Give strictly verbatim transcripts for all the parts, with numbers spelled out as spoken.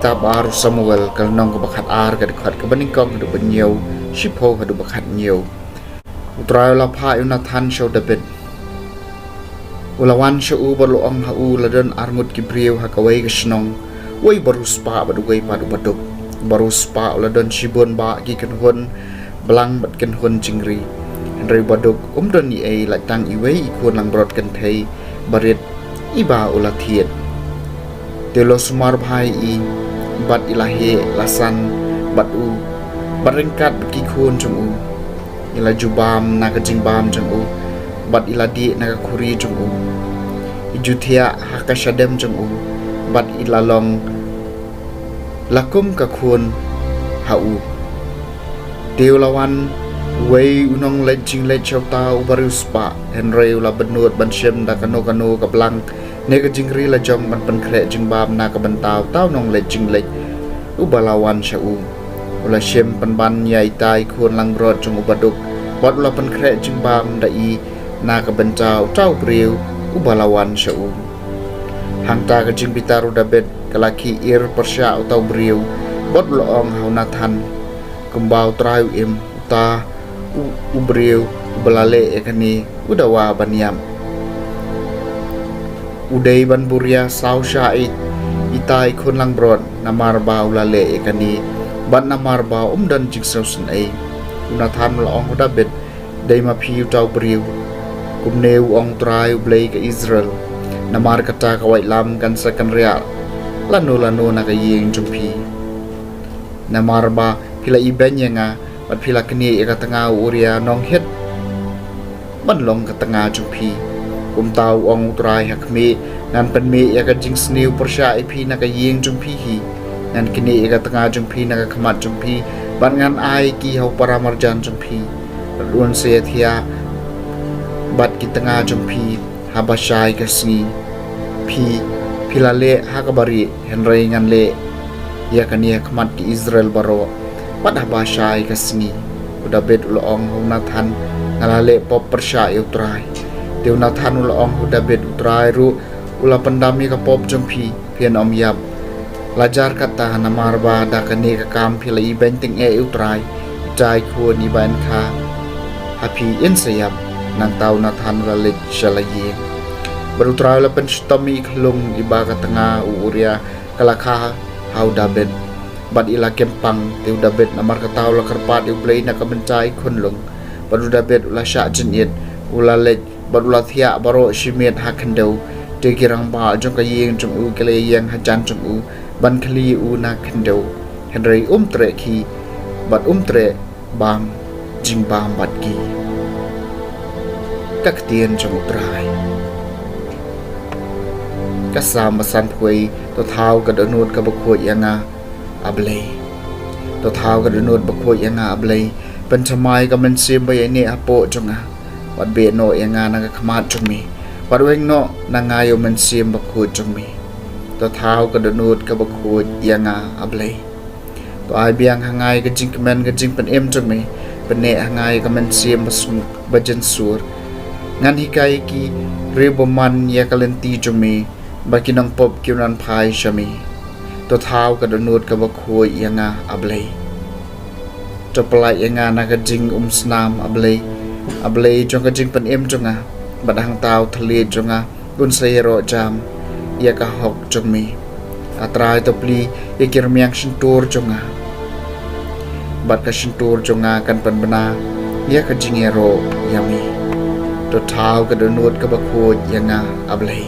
Kitab ar u Samuel, ka lynnong kaba khat ar, ka dkhot kaba nyngkong haduh ba hynñiew, shiphew haduh ba khat hynñiew. U Trai u la phah ïa u Nathan sha u Dabid. U la wan sha u bad u la ong ha u, la don arngut ki briew ha kawei ka shnong, uwei u bariewspah bad uwei pat u baduk. U bariewspah u la don shibun bah ki kynhun blang bad kynhun jingri. Hynrei u baduk um don ei ei, la tang iwei i khun langbrot kynthei barit iba u la thied. Te u la sumar bha ïa i, bad i la heh la san bad u, bad ryngkat bad ki khun jong u. I la ju bam na ka jingbam jong u, bad i la dih na ka khuri jong u. I ju thiah ha ka shadem jong u, bad i la long la kum ka khun ha u. Te u la wan uwei u nongleit jingleit sha uta u bariewspah, hynrei u la bynnud ban shim da kano kano ka blang ne ka jingri la jong ban pynkhreh jingbam na ka bynta uta u nongleit jingleit uba la wan sha u. U la shim pynban ïa ita i khun langbrot jong u baduk, bad u la pynkhreh jingbam da i na ka bynta uta u briew uba la wan sha u. Hangta ka jingbitar u Dabid ka la khih ir pyrshah uta u briew, bad u la ong ha u Nathan, kumba U Trai u im, uta u, u briew uba la leh ïa kane u dawa ban ïap. U dei ban buh ria saw shah ïa ita i khun langbrot, namar ba u la leh ïa kane, bad namar ba um don jingsngewsynei. U Nathan u la ong ha u Dabid, dei ma phi uta u briew. Kumne u ong U Trai U Blei ka Israel, namar kata ka waitlam kan sa kynriah lano lano na ka ïing jong phi. Namar ba phi la ibeiñ ïa nga, bad phi la knieh ïa ka tnga u Uria nong Hit ban long ka tnga jong phi. Kumta u ong U Trai ha khmih, ngan pynmih ïa ka jingsniew pyrshah ïa phi na ka ïing jong phi hi. Ngan knieh ïa ka tnga jong phi na ka khmat jong phi, bad ngan ai ki ha u paramarjan jong phi. Bad un sa ïathiah bad ki tnga jong phi haba shai ka sngi. Phi, phi la leh ha kaba rieh, hynrei ngan leh ïa kane ha khmat ki Israel baroh, bad haba shai ka sngi. U Dabid u la ong ha u Nathan, nga la leh pop pyrshah ïa U Trai. Te u Nathan u la ong ha u Dabid, U Trai ruh u la pyndam ïa ka pop jong phi, phin ym ïap. La jar kata, namar ba da kane ka kam phi la ibeiñ tyngeh ïa U Trai, ita i khun iba yn kha ha phi in sa ïap. Nangta u Nathan u la leit sha la ïing. Bad U Trai u la pynshitom ïa i khyllung iba ka tnga u Uria ka la kha ha u Dabid, bad i la kem pang. Te u Dabid namar kata u la kyrpad ïa U Blei na ka bynta i khunlung. Bad u Dabid u la shah jynit, u la leit, bad u la thiah baroh shi miet ha khyndew. Te ki rangbah jong ka ïing jong u ki la ïeng hajan jong u ban khlieh ïa u na khyndew, hynrei um treh khih, bad um treh bam jingbam bad ki. Ka ktien jong U Trai. Ka Salm ba sanphew wei. To thaw ka dohnud kaba khuid ïa nga, A Blei. To thaw ka dohnud ba khuid ïa nga, A Blei. Pynthymmai ka mynsiem ba ïaineh hapoh jong nga, bad beh noh ïa nga na ka khmat jong me, bad weng noh na nga ïa u Mynsiem Bakhuid jong me. To thaw ka dohnud kaba khuid ïa nga, A Blei. To ai biang ha nga ïa ka jingkmen ka jingpynim jong me. Pynneh ha nga ïa ka mynsiem ba sung, ba jynsur. Ngan hikai ïa ki riewbymman ïa ka lynti jong me, ba ki nongpop kin wan phai sha me. To thaw ka dohnud kaba khuid ïa nga, A Blei. To pyllait ïa nga na ka jingumsnam, A Blei. A Blei jong ka jingpynim jong nga, bad hangta u thylliej jong nga un sa ïaroh jam ïa ka hok jong me. A Trai, to plie ïa ki rmiang shyntur jong nga, bad ka shyntur jong nga kan pynbna ïa ka jingïaroh ïa me. To thaw ka dohnud kaba khuid ïa nga, A Blei.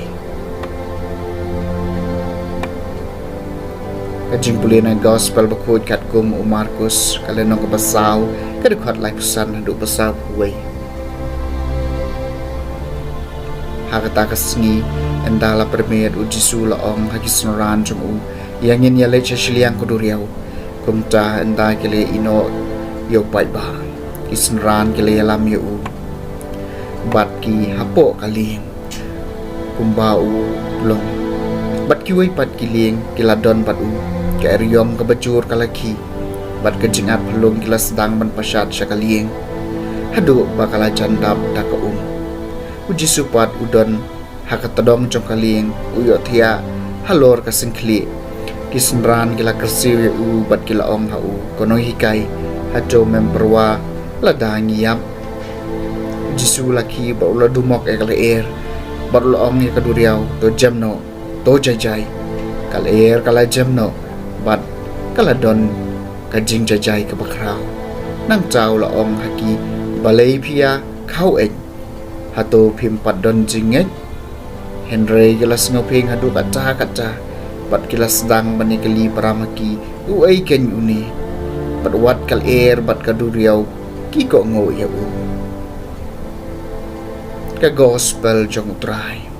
Ka jingpule na Gospel bakhuid katkum u Markus, ka lynnong kaba saw, ka dkhot laiphew san haduh ba sawphew wei. Ha kata ka sngi, ynda la pyrmit, u Jisu u la ong ha ki synran jong u, ïa ngin ïaleit sha shiliang ka duriaw. Kumta ynda ki la ïeh noh ïa u paidbah, ki synran ki la ïalam ïa u bad ki hapoh ka lieng kumba u long. Bad kiwei pat ki lieng ki la don bad u. Ka eriong kaba jur ka la khih, bad ka jingat phyllung ki la sdang ban pashat sha ka lieng, haduh ba ka la jan dap da ka um. U Jisu pat u don ha ka tdong jong ka lieng, u ïohthiah halor ka syngkhlieh. Ki synran ki la kyrsiew ïa u bad ki la ong ha u, Ko Nonghikai, hato mem pyrwa lada ngi ïap? U Jisu u la khie bad u la dumok ïa ka lyer bad u la ong ïa ka duriaw, To jem noh, to jai jai. Ka lyer ka la jem noh bad ka la don ka jingjai jai kaba khraw. Nangta u la ong ha ki, Balei phi ïa khaw-eit? Hato phim pat don jingngeit? Hynrei ki la sngewphieng haduh katta katta bad ki la sdang ban ïakylli para ma ki, Uei keiñ une? Bad wat ka lyer bad ka duriaw ki kohnguh ïa u. Ka Gospel jong U Trai.